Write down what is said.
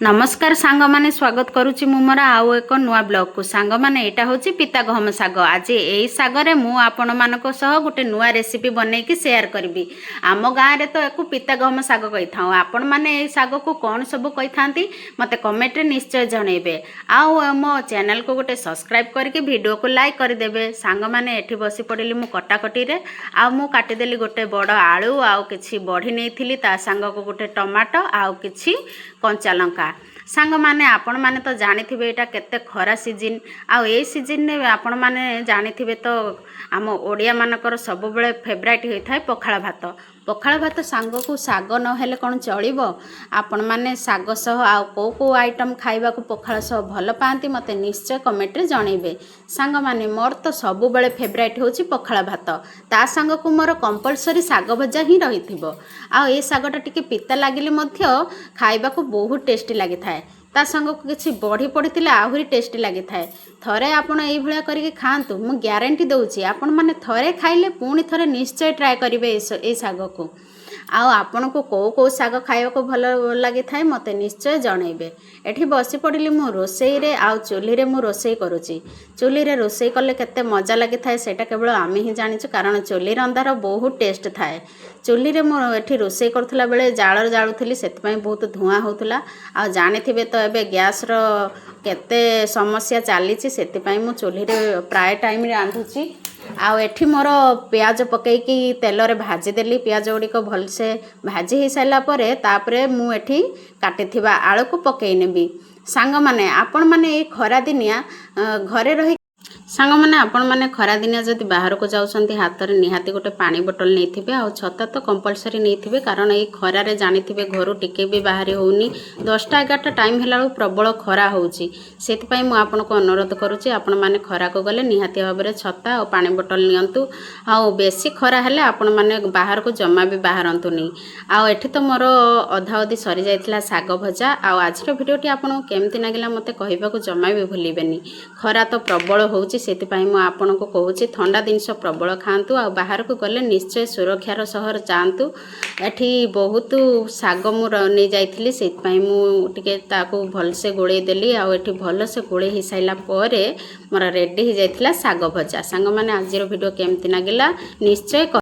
ନମସ୍କାର ସାଙ୍ଗମାନେ, ସ୍ୱାଗତ କରୁଛି ମୁଁ ମୋର ଆଉ ଏକ ନୂଆ ବ୍ଲଗକୁ। ସାଙ୍ଗମାନେ, ଏଇଟା ହେଉଛି ପିତା ଗହମ ଶାଗ। ଆଜି ଏଇ ଶାଗରେ ମୁଁ ଆପଣମାନଙ୍କ ସହ ଗୋଟେ ନୂଆ ରେସିପି ବନେଇକି ସେୟାର କରିବି। ଆମ ଗାଁରେ ତ ୟାକୁ ପିତା ଗହମ ଶାଗ କହିଥାଉ। ଆପଣମାନେ ଏଇ ଶାଗକୁ କ'ଣ ସବୁ କହିଥାନ୍ତି, ମୋତେ କମେଣ୍ଟରେ ନିଶ୍ଚୟ ଜଣେଇବେ। ଆଉ ମୋ ଚ୍ୟାନେଲକୁ ଗୋଟେ ସବସ୍କ୍ରାଇବ୍ କରିକି ଭିଡ଼ିଓକୁ ଲାଇକ୍ କରିଦେବେ। ସାଙ୍ଗମାନେ, ଏଠି ବସି ପଡ଼ିଲି ମୁଁ କଟାକଟିରେ। ଆଉ ମୁଁ କାଟିଦେଲି ଗୋଟେ ବଡ଼ ଆଳୁ ଆଉ କିଛି ବଢ଼ି ନେଇଥିଲି, ତା ସାଙ୍ଗକୁ ଗୋଟେ ଟମାଟୋ ଆଉ କିଛି କଞ୍ଚା ଲଙ୍କା। ସାଙ୍ଗମାନେ, ଆପଣମାନେ ତ ଜାଣିଥିବେ ଏଇଟା କେତେ ଖରା ସିଜିନ୍। ଆଉ ଏଇ ସିଜିନ୍ରେ ଆପଣମାନେ ଜାଣିଥିବେ ତ, ଆମ ଓଡ଼ିଆମାନଙ୍କର ସବୁବେଳେ ଫେଭରାଇଟ୍ ହୋଇଥାଏ ପଖାଳ ଭାତ। ପଖାଳ ଭାତ ସାଙ୍ଗକୁ ଶାଗ ନହେଲେ କ'ଣ ଚଳିବ? ଆପଣମାନେ ଶାଗ ସହ ଆଉ କେଉଁ କେଉଁ ଆଇଟମ୍ ଖାଇବାକୁ ପଖାଳ ସହ ଭଲ ପାଆନ୍ତି, ମୋତେ ନିଶ୍ଚୟ କମେଣ୍ଟରେ ଜଣେଇବେ। ସାଙ୍ଗମାନେ, ମୋର ତ ସବୁବେଳେ ଫେଭରାଇଟ୍ ହେଉଛି ପଖାଳ ଭାତ। ତା ସାଙ୍ଗକୁ ମୋର କମ୍ପଲସରି ଶାଗ ଭଜା ହିଁ ରହିଥିବ। ଆଉ ଏ ଶାଗଟା ଟିକେ ପିତା ଲାଗିଲେ ମଧ୍ୟ ଖାଇବାକୁ ବହୁତ ଟେଷ୍ଟି ଲାଗିଥାଏ। ତା ସାଙ୍ଗକୁ କିଛି ବଢ଼ି ପଡ଼ିଥିଲେ ଆହୁରି ଟେଷ୍ଟି ଲାଗିଥାଏ। ଥରେ ଆପଣ ଏଇଭଳିଆ କରିକି ଖାଆନ୍ତୁ, ମୁଁ ଗ୍ୟାରେଣ୍ଟି ଦେଉଛି, ଆପଣମାନେ ଥରେ ଖାଇଲେ ପୁଣି ଥରେ ନିଶ୍ଚୟ ଟ୍ରାଏ କରିବେ ଏଇ ଶାଗକୁ। ଆଉ ଆପଣଙ୍କୁ କେଉଁ କେଉଁ ଶାଗ ଖାଇବାକୁ ଭଲ ଲାଗିଥାଏ, ମୋତେ ନିଶ୍ଚୟ ଜଣେଇବେ। ଏଠି ବସି ପଡ଼ିଲି ମୁଁ ରୋଷେଇରେ ଆଉ ଚୁଲିରେ ମୁଁ ରୋଷେଇ କରୁଛି। ଚୁଲିରେ ରୋଷେଇ କଲେ କେତେ ମଜା ଲାଗିଥାଏ, ସେଇଟା କେବଳ ଆମେ ହିଁ ଜାଣିଛୁ, କାରଣ ଚୁଲି ରନ୍ଧାର ବହୁତ ଟେଷ୍ଟ ଥାଏ। ଚୁଲିରେ ମୁଁ ଏଠି ରୋଷେଇ କରୁଥିଲା ବେଳେ ଜାଳରେ ଜାଳୁଥିଲି, ସେଥିପାଇଁ ବହୁତ ଧୂଆଁ ହେଉଥିଲା। ଆଉ ଜାଣିଥିବେ ତ ଏବେ ଗ୍ୟାସ୍ର କେତେ ସମସ୍ୟା ଚାଲିଛି, ସେଥିପାଇଁ ମୁଁ ଚୁଲିରେ ପ୍ରାୟ ଟାଇମ୍ ରାନ୍ଧୁଛି। ଆଉ ଏଠି ମୋର ପିଆଜ ପକାଇକି ତେଲରେ ଭାଜିଦେଲି। ପିଆଜ ଗୁଡ଼ିକ ଭଲସେ ଭାଜି ହେଇସାରିଲା ପରେ ତାପରେ ମୁଁ ଏଠି କାଟିଥିବା ଆଳୁକୁ ପକାଇ ନେବି। ସାଙ୍ଗମାନେ, ଆପଣମାନେ ଏଇ ଖରାଦିନିଆ ଘରେ ରହି, ସାଙ୍ଗମାନେ, ଆପଣମାନେ ଖରାଦିନିଆ ଯଦି ବାହାରକୁ ଯାଉଛନ୍ତି, ହାତରେ ନିହାତି ଗୋଟେ ପାଣି ବୋଟଲ ନେଇଥିବେ ଆଉ ଛତା ତ କମ୍ପଲସରି ନେଇଥିବେ, କାରଣ ଏଇ ଖରାରେ ଜାଣିଥିବେ ଘରୁ ଟିକେ ବି ବାହାରି ହେଉନି। 10ଟା 11ଟା ଟାଇମ୍ ହେଲା ବେଳକୁ ପ୍ରବଳ ଖରା ହେଉଛି। ସେଥିପାଇଁ ମୁଁ ଆପଣଙ୍କୁ ଅନୁରୋଧ କରୁଛି, ଆପଣମାନେ ଖରାକୁ ଗଲେ ନିହାତି ଭାବରେ ଛତା ଆଉ ପାଣି ବୋଟଲ ନିଅନ୍ତୁ। ଆଉ ବେଶୀ ଖରା ହେଲେ ଆପଣମାନେ ବାହାରକୁ ଜମା ବି ବାହାରନ୍ତୁନି। ଆଉ ଏଠି ତ ମୋର ଅଧା ଅଧି ସରିଯାଇଥିଲା ଶାଗ ଭଜା। ଆଉ ଆଜିର ଭିଡ଼ିଓଟି ଆପଣଙ୍କୁ କେମିତି ଲାଗିଲା, ମୋତେ କହିବାକୁ ଜମା ବି ଭୁଲିବେନି। ଖରା ତ ପ୍ରବଳ ହେଉଛି, ସେଥିପାଇଁ ମୁଁ ଆପଣଙ୍କୁ କହୁଛି, ଥଣ୍ଡା ଜିନିଷ ପ୍ରବଳ ଖାଆନ୍ତୁ ଆଉ ବାହାରକୁ ଗଲେ ନିଶ୍ଚୟ ସୁରକ୍ଷାର ସହ ଯାଆନ୍ତୁ। ଏଠି ବହୁତ ଶାଗ ମୁଁ ନେଇଯାଇଥିଲି, ସେଥିପାଇଁ ମୁଁ ଟିକେ ତାକୁ ଭଲସେ ଗୋଳେଇ ଦେଲି। ଆଉ ଏଠି ଭଲସେ ଗୋଳେଇ ହେଇସାରିଲା ପରେ ମୋର ରେଡ଼ି ହେଇଯାଇଥିଲା ଶାଗ ଭଜା। ସାଙ୍ଗମାନେ, ଆଜିର ଭିଡ଼ିଓ କେମିତି ଲାଗିଲା ନିଶ୍ଚୟ